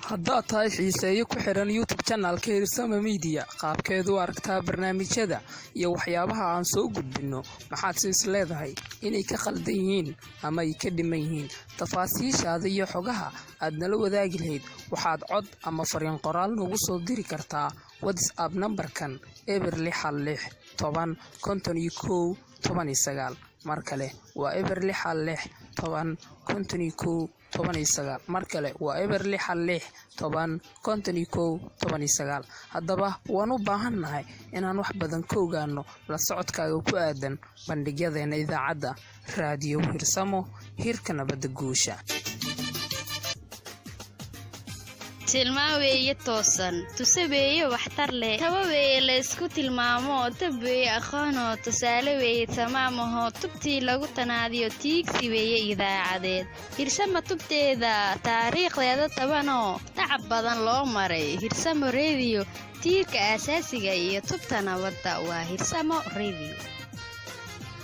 Haddaad tahay xiiseeye ku xidhan YouTube channelka Hirsamo Media, qaabkeedu u aragtaa barnaamijyada iyo waxyaabaha aan soo gudbinno? Maxaad si is leedahay inay ka khaldan yihiin ama ay ka dhiman yihiin? Tafaasiishaada iyo xogaha aad nala wadaagi lahayd waxaad cod ama fariin qoraal noogu soo diri kartaa WhatsApp nambarkan: 066 10 51 19. Mar kale waa 0666 10 51 19. Mar kale waa 0666 10 51 19. Haddaba waan u baahannahay inaan wax badan ka ogaano la socodkaaga ku aadan bandhigyadeena idaacadda Raadiyo Hirsamo, hirka nabadda guusha. Tilmaan weeye toosan, tuse weeye waxtar leh, taba weeye laysku tilmaamo, tab weeye aqoonoo, tusaale weeye tamaamaho, tubtii lagu tanaadiyo, tiigsi weeye idaacadeed. Hirsama tubteeda taariikhdeeda tabanoo tacab badan loo maray. Hirsamo Rediyo, tiirka aasaasiga iyo tubta nabadda waa Hirsamo Rediyo.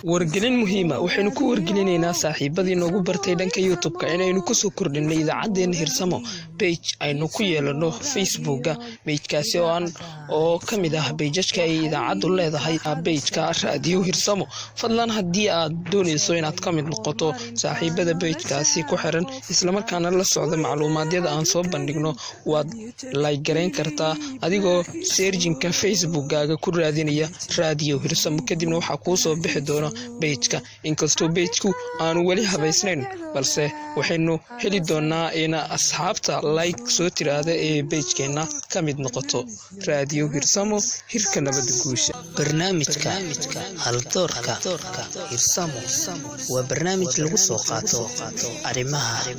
Wargelin muhiima. Waxaynu ku wargelinaynaa saaxiibadii noogu bartay dhanka YouTube-ka inaynu kusoo kordhinay idaacaddeenna Hirsamo page aynu ku yeelano Facebooka. Pagekaasi oo aan oo ka mid ah pageska ay idaacaddu leedahay, pageka Raadiyo Hirsamo. Fadlan haddii aad doonayso inaad ka mid noqoto saaxiibada pagekaasi ku xiran, islamarkaana la socda macluumaadyada aan soo bandhigno, waad like garayn kartaa adigoo searchinka Facebookkaaga ku raadinaya Raadiyo Hirsamo. Kadibna waxaa kuu soo bixi doona pageka. Inkastoo pageku aanu weli habaysnayn, balse waxaynu heli doonaa in asxaabta like soo tiraahda ee pagekeenna ka mid noqoto. Raadiyo Hirsamo, hirka nabadda guusha. Barnaamijka Haldoorka Hirsamo waa barnaamij lagu soo qaato arrimaha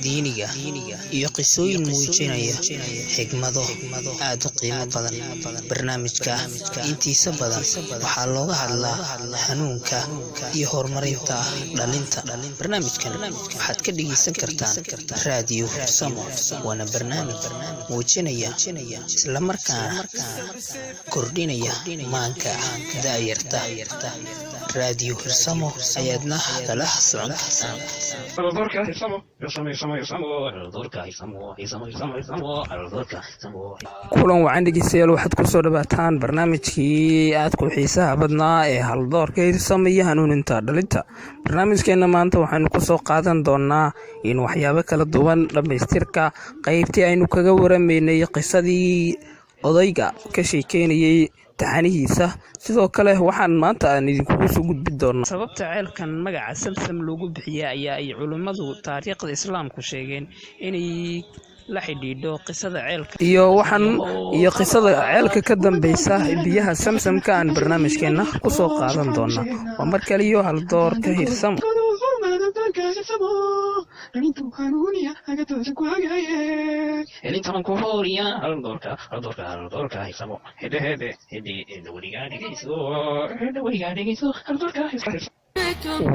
diiniga iyo qisooyin muujinaya xigmado aad u qiimo badan. Barnaamijka intiisa badan waxaa looga hadlaa hanuunka iyo horumarinta dhalinta. Barnaamijkan waxaad ka dhegaysan kartaan Raadiyo Hirsamo, waana barnaamij muujinaya islamarkaana kordhinaya maanka da'yarta. Raadiyo Hirsamo ayaadna kala socon kartaan. Kulan wacan dhegeystayaal, waxaad kusoo dhawaataan barnaamijkii aadku xiisaha badnaa ee Haldoorka Hirsamo iyo hanuuninta dhalinta. Barnaamijkeena maanta waxaynu kusoo qaadan doonaa in waxyaabo kala duwan, dhammaystirka qeybtii aynu kaga waramaynay qisadii odayga ka sheekeynayay taxanihiisa. Sidoo kale waxaan maanta aan idinkugu soo gudbin doonaa sababta ceelkan magaca Samsam loogu bixiyey ayaa ay culimmadu taariikhda islaamku sheegeen inay la xidhiidho qisada ceelka iyo waxaan iyo qisada ceelka ka dambeysa biyaha Samsamka aan barnaamijkeenna kusoo qaadan doona. Waa mar kaliyo Haldoorka Hirsamo.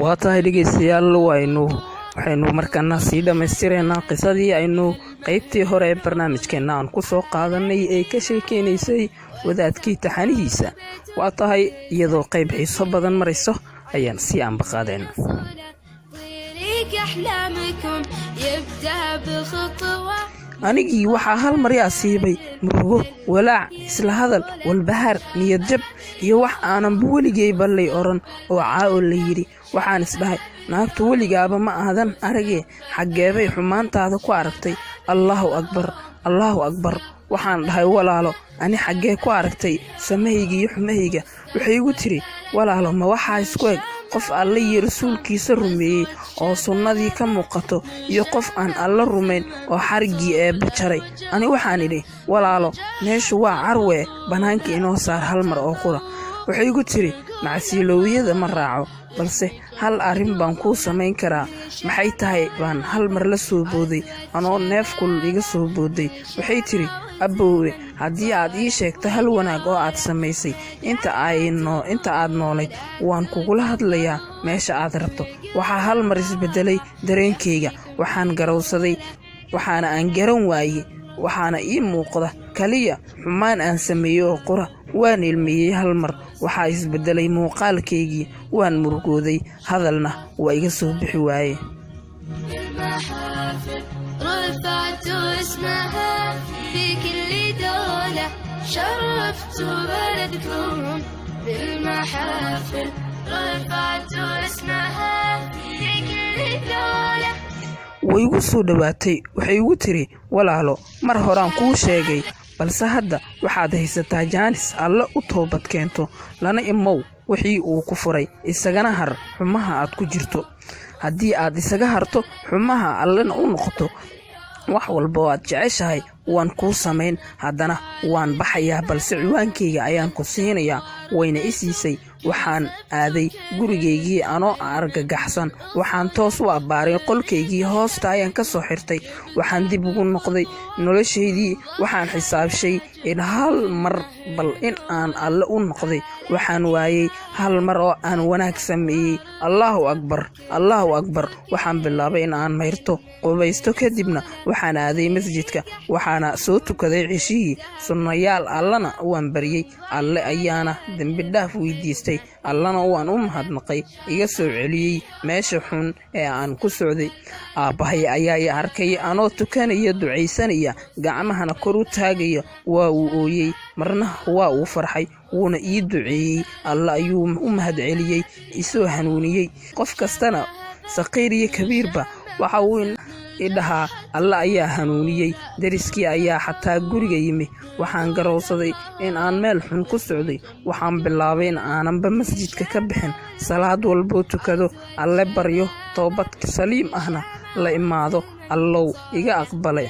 Waa tahay dhegeystayaal, waxaynu markaana sii dhammaystireynaa qisadii aynu qeybtii hore ee barnaamijkeenna aan ku soo qaadanay ee ka sheekeynaysay wadaadkii taxanihiisa. Waa tahay, iyadoo qayb xiiso badan marayso ayaan sii ambaqaadeen. طريق أحلامكم يبدأ بخطوة. Anigii waxaa hal mar i asiibay murugo, walaac, isla hadal, walbahaar, niyadjab iyo wax aananba weligay ballay odhan oo caawo la yidhi. Waxaan isdhahay, naagtu weligaaba ma aadan aragee, xaggeebay xumaantaada ku aragtay? Allaahu akbar, Allaahu akbar! Waxaan dhahay, walaalo, ani xaggee ku aragtay samahayga iyo xumahayga? Waxay igu tiri, walaalo, ma waxaa isku eg qof Alle iyo rasuulkiisa rumeeyey oo sunnadii ka muuqato iyo qof aan Alle rumayn oo xariggii eebba jaray? Ani waxaan idhi, walaalo, meeshu waa carwee, bannaanka inoo saar hal mar oo qura. Waxay igu tiri, macsiiloowiyada ma raaco, balse hal arrin baan kuu samayn karaa. Maxay tahay, baan hal mar la soo booday anoo neef kulul iga soo booday. Waxay tiri, aboowe, haddii aad ii sheegto hal wanaag oo aad samaysay inta aad noolayd, waan kugula hadlayaa meesha aad rabto. Waxaa hal mar isbedelay dareenkayga. Waxaan garowsaday waxaana aan garan waaye, waxaana ii muuqda kaliya xumaan aan sameeyey oo qura. Waan ilmeeyey hal mar. Waxaa isbedelay muuqaalkaygii. Waan murugooday, hadalna waa iga soo bixi waaye. المحافل. رفعتوا اسمها في كل دولة، شرفتوا بلدكم بالمحافل، رفعتوا اسمها في كل دولة. Way igu soo dhowaatay. Waxay igu tiri, "Walaalo, mar horaan kuu sheegay, balse hadda waxaad haysataa jaanis alle u toobad keento, lana imow wixii uu ku furay, isagana har xumaha aad ku jirto. Haddii aad isaga harto xumaha, allena u noqoto, wax walba oo aad jeceshahay waan kuu samayn. Haddana waan baxayaa, balse ciwaankayga ayaan ku siinayaa." Wayna i siisay. Waxaan aaday gurigaygii anoo argagaxsan. Waxaan toos u abbaaray qolkaygii, hoosta ayaan ka soo xirtay. Waxaan dib ugu noqday noloshaydii. Waxaan xisaabshay in hal mar bal in aan alle u noqday. Waxaan waayey hal mar oo aan wanaag sameeyey. Allaahu akbar, Allaahu akbar. Waxaan bilaabay in aan mayrto, qubaysto, kadibna waxaan aaday masjidka. Waxaana soo tukaday ceshihii sunnayaal, allana waan baryey. Alle ayaana dembi dhaaf weydiistay, allana waan u mahadnaqay iga soo celiyey meesha xun ee aan ku socday. Aabbahay ayaa i arkay anoo tukanaya, ducaysanaya, gacmahana kor u taagaya. Waa uu ooyey, marna waa uu farxay, wuuna ii duceeyey. Alle ayuu u mahadceliyey isoo hanuuniyey. Qof kastana, saqiir iyo kabiirba, waxa uu i dhahaa, "Alle ayaa hanuuniyey." Deriskii ayaa xataa guriga yimi. Waxaan garowsaday in aan meel xun ku socday. Waxaan bilaabay in aananba masjidka ka bixin, salaad walboo tukado, alle baryo, toobad saliim ahna la imaado, Allow iga aqbalay.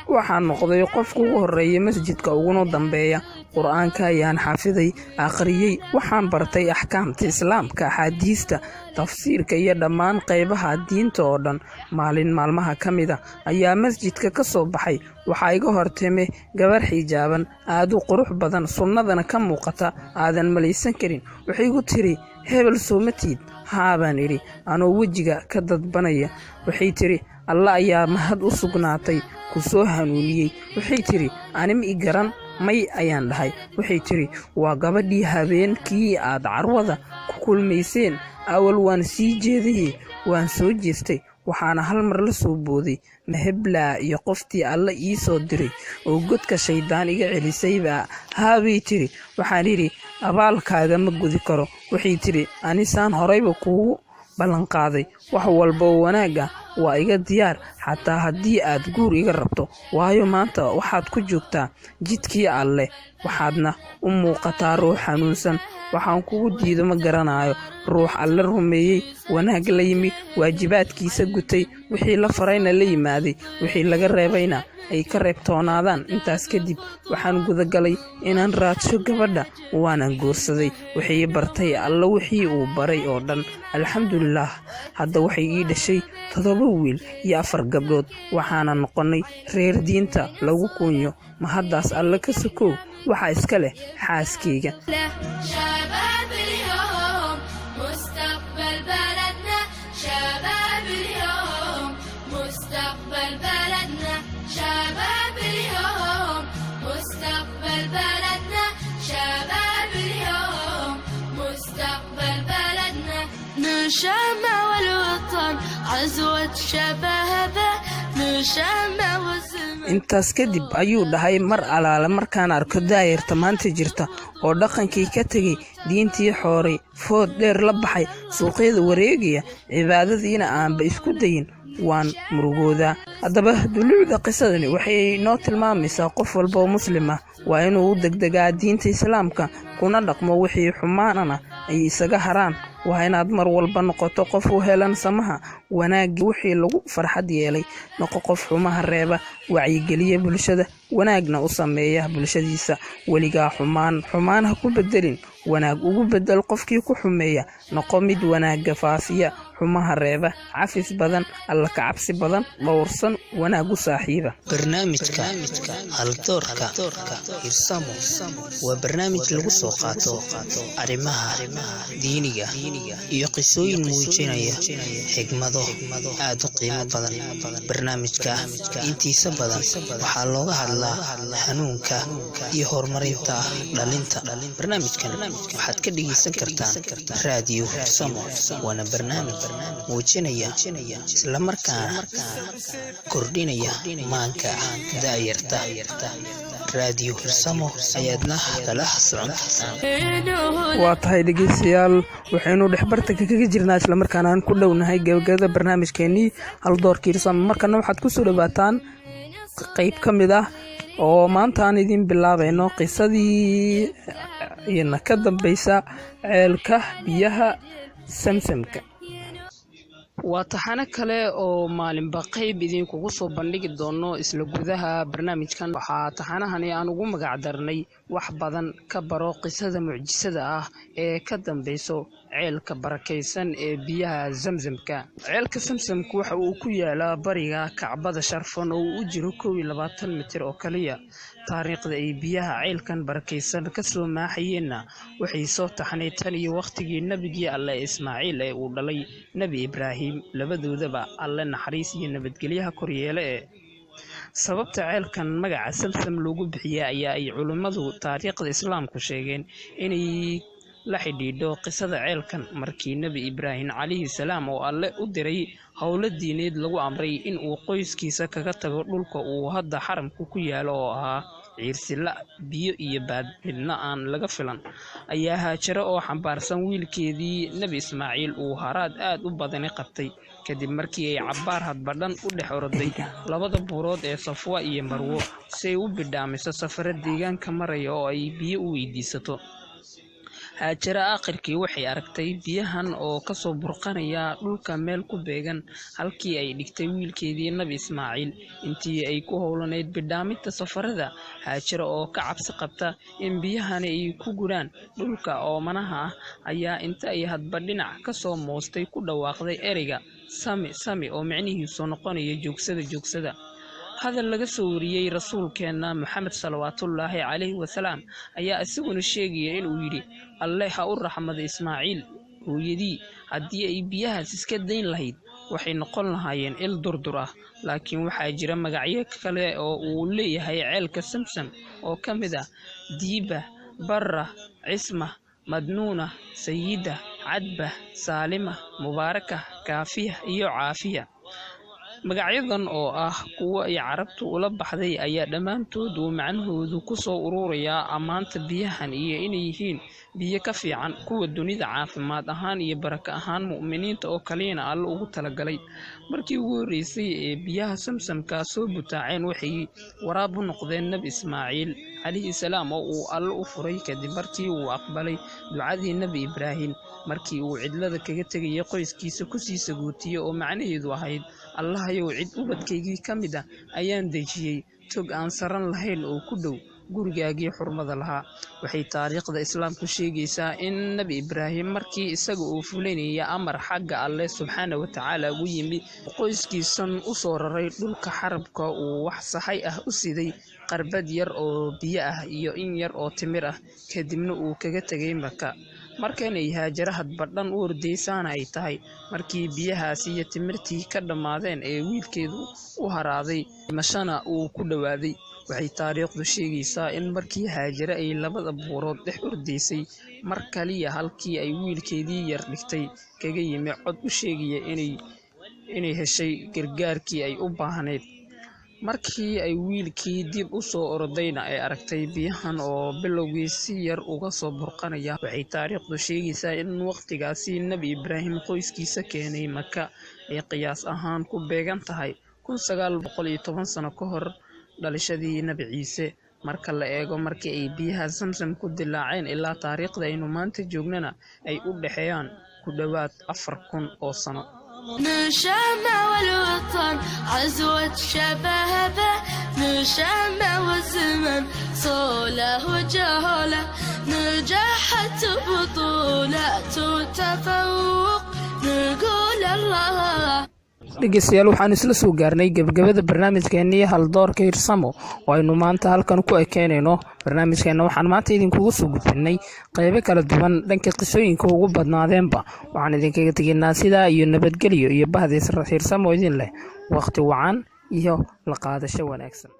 Waxaan noqday qofka ugu horreeya masjidka uguna dambeeya. Qur-aanka ayaan xafiday, akhriyey. Waxaan bartay axkaamta Islaamka, axaadiista, tafsiirka iyo dhammaan qaybaha diinta oo dhan. Maalin maalmaha ka mid a ayaa masjidka ka soo baxay. Waxaa iga hortime gabar xijaaban, aad u qurux badan, sunnadana ka muuqata, aadan malaysan karin. Waxay igu tiri, "Hebel soomatiid?" "Haa," baan idhi anoo wejiga ka dadbanaya. Waxay tiri, "Alla ayaa mahad u sugnaatay ku soo hanuuniyey." Waxay tiri, "Anima i garan?" "May," ayaan dhahay. Waxay tiri, "Waa gabadhii habeenkii aad carwada ku kulmayseen." Awal waan sii jeedaye, waan soo jeestay. Waxaana hal mar la soo booday, "Maheblaa iyo qoftii Alle ii soo diray oo godka shayddaan iga celisaybaa?" "Haa," bay tiri. Waxaan idhi, "Abaalkaaga ma gudi karo." Waxay tiri, "Anisaan horayba kuugu ballanqaaday, wax walba oo wanaag ah waa iga diyaar, xataa haddii aad guur iga rabto, waayo maanta waxaad ku joogtaa jidkii Alleh, waxaadna u muuqataa ruux xanuunsan. Waxaan kugu diido ma garanayo. Ruux Alle rumeeyey, wanaag la yimi, waajibaadkiisa gutay, wixii la farayna la yimaaday, wixii laga reebayna ay ka reebtoonaadaan." Intaas kadib waxaan gudagalay inaan raadsho gabadha, waanaan guursaday. Waxay bartay Alla wixii uu baray oo dhan. Alxamdulilaah, hadda waxay ii dhashay 7 wiil iyo 4 gabdhood. Waxaana noqonnay reer diinta lagu kuunyo. Mahaddaas Alle ka sokow waxaa iska leh xaaskayga. شباب اليوم مستقبل بلدنا، شباب اليوم مستقبل بلدنا، شباب اليوم مستقبل بلدنا، شباب اليوم مستقبل بلدنا. نشامى والوطن عزوة شبابه، نشامى والزمن. Intaas kadib ayuu dhahay, "Mar alaale markaan arko daayarta maanta jirta oo dhaqankii ka tegay, diintii xooray, food dheer la baxay, suuqyada wareegaya, cibaadadiina aanba isku dayin, waan murugoodaa." Haddaba duluucda qisadani waxay noo tilmaamaysaa qof walba oo Muslim ah waa inuu u degdegaa diinta Islaamka, kuna dhaqmo, wixii xumaanana ay isaga haraan. Waa inaad mar walba noqoto qof u helan samaha, wanaagga, wixii lagu farxad yeelay. Noqo qof xumaha reeba, wacyigeliya bulshada, wanaagna u sameeya bulshadiisa. Weligaa xumaan xumaan ha ku bedelin, wanaag ugu bedel qofkii ku xumeeya. Noqo mid wanaagga faafiya, xumaha reeba, cafis badan, Alla ka cabsi badan, dhowrsan, wanaag u saaxiiba. Barnaamijka Haldoorka Hirsamo waa barnaamij lagu soo qaato arrimaha diiniga iyo qisooyin muujinaya xigmado aad u qiimo badan. Barnaamijka intiisa badan waxaa looga hadlaa hanuunka iyo horumarinta dhalinta. Barnaamijkan waxaad ka dhegaysan kartaan Raadiyo Hirsamo, waana barnaamij Muujinaya islamarkaana kordhinaya maanka da'yarta. Raadiyo Hirsamo ayaadna kala socon kartaan. Waa tahay, dhegeystayaal, waxaynu dhexbartanka kaga jirnaa, islamarkaana aan ku dhownahay gabagabada barnaamijkeenii Haldoorka Hirsamo. Markana waxaad kusoo dhawaataan qeyb ka mid ah oo maanta aan idiin bilaabayno qisadii iyana ka dambeysa ceelka biyaha Samsamka. Waa taxano kale oo maalinba qeyb idinkugu soo bandhigi doono isla gudaha barnaamijkan. Waxaa taxanahani aan ugu magac darnay "Wax badan ka baro qisada mucjisada ah ee ka dambeyso ceelka barakaysan ee biyaha Zamzamka". Ceelka Samsamku waxa uu ku yaalaa bariga Kacbada sharfan oo uu u jiro 21 mitir oo kaliya. Taariikhda ay biyaha ceelkan barakaysan kasoo maaxayeenna waxay soo taxnay tan iyo wakhtigii nebigii Alle Ismaaciil ee uu dhalay Nebi Ibraahim, labadoodaba Alle naxariis iyo nabadgelyaha koryeele. Ee sababta ceelkan magaca Samsam loogu bixiyey ayaa ay culimmadu taariikhda Islaamku sheegeen inay la xidhiidho qisada ceelkan. Markii Nebi Ibraahim calayhi salaam oo Alle u diray howlo diineed lagu amray in uu qoyskiisa kaga tago dhulka uu hadda xaramku ku yaalo oo ahaa ciirsila biyo iyo baad midna aan laga filan, ayaa Haajaro oo xambaarsan wiilkeedii Nebi Ismaaciil uu haraad aad u badani qabtay, kadib markii ay cabbaar hadbadhan u dhex oroday labada buurood ee Safwa iyo Marwo si ay u bidhaamiso safaro deegaanka maraya oo ay biyo u weydiisato. Haajara aakhirkii waxay aragtay biyahan oo kasoo burqanaya dhulka meel ku beegan halkii ay dhigtay wiilkeedii Nabi Ismaaciil intii ay ku howlanayd bidhaaminta safarada. Haajara oo ka cabsi qabta in biyahani ay ku guraan dhulka oomanaha ah ayaa inta ay hadba dhinac kasoo moostay ku dhawaaqday ereyga "Sami sami", oo micnihiisu noqonaya "Joogsada, joogsada". Hadal laga soo wariyey rasuulkeenna Maxamed salawaatullaahi calayhi wasalaam ayaa isaguna sheegaya inuu yidhi, Alle ha u raxmada Ismaaciil hooyadii, haddii ay biyahaas iska dayn lahayd waxay noqon lahaayeen il durdur ah. Laakiin waxaa jira magacyo kale oo uu leeyahay ceelka Samsam oo ka mid ah Diiba, Barra, Cisma, Madnuuna, Sayida, Cadba, Saalima, Mubaaraka, Kaafiya iyo Caafiya. Magacyadan oo ah kuwo ay Carabtu ula baxday ayaa dhammaantood uu macnahoodu ku soo ururayaa ammaanta biyahan iyo inay yihiin biyo ka fiican kuwa dunida caafimaad ahaan iyo barako ahaan, mu'miniinta oo kaliyana Alle ugu talagalay. Markii ugu horreysay ee biyaha Samsamka soo butaaceen waxay waraab u noqdeen Nebi Ismaaciil calayhi salaam oo uu Alle u furay kadib markii uu aqbalay ducadii Nebi Ibraahim markii uu cidlada kaga tegayay qoyskiisa kusii sagootiyey, oo macnaheedu ahayd: "Allahayow, cid ubadkaygii ka mid ah ayaan dejiyey tog aan saran lahayn oo ku dhow gurigaagii xurmada lahaa." Waxay taariikhda Islaamku sheegaysaa in Nebi Ibraahim markii isaga uu fulinaya amar xagga Alleh subxaana watacaala ugu yimi qoyskiisan u soo raray dhulka xarabka uu wax saxay ah u siday qarbad yar oo biyo ah iyo in yar oo timir ah, kadibna uu kaga tegay Maka. Markanay Haajara hadbadhan u ordaysaana ay tahay markii biyahaasi iyo timirtii ka dhammaadeen ee wiilkeedu u haraaday, dhimashana uu ku dhowaaday. Waxay taariikhdu sheegaysaa in markii Haajare ay labada buurood dhex ordaysay mar kaliya halkii ay wiilkeedii yar dhigtay kaga yimi cod u sheegaya inay heshay gargaarkii ay u baahnayd. Markii ay wiilkii dib u soo orodayna ay aragtay biyahan oo bilowgii si yar uga soo burqanaya. Waxay taariikhdu sheegaysaa in waqtigaasi Nebi Ibraahim qoyskiisa keenay Maka ay qiyaas ahaan ku beegan tahay 1910 sano ka hor dhalashadii Nebi Ciise. Marka la eego markii ay biyaha Samsam ku dilaaceen ilaa taariikhda aynu maanta joognana ay u dhexeeyaan ku dhowaad 4000 oo sano. نشامى والوطن عزوة شبابه، نشامى والزمن صوله وجهله، نجاحت بطولات وتفوق، نقول الله. Dhegeystayaal, waxaan isla soo gaarnay gebagabada barnaamijkeenii Haldoorka Hirsamo oo aynu maanta halkan ku ekeenayno. Barnaamijkeenna waxaan maanta idinkugu soo gudbinay qeybo kala duwan, dhanka qisooyinka ugu badnaadeenba. Waxaan idinkaga tegaynaa sidaa iyo nabadgelyo iyo bahda Hirsamo idin leh wakhti wacan iyo la qaadasho wanaagsan.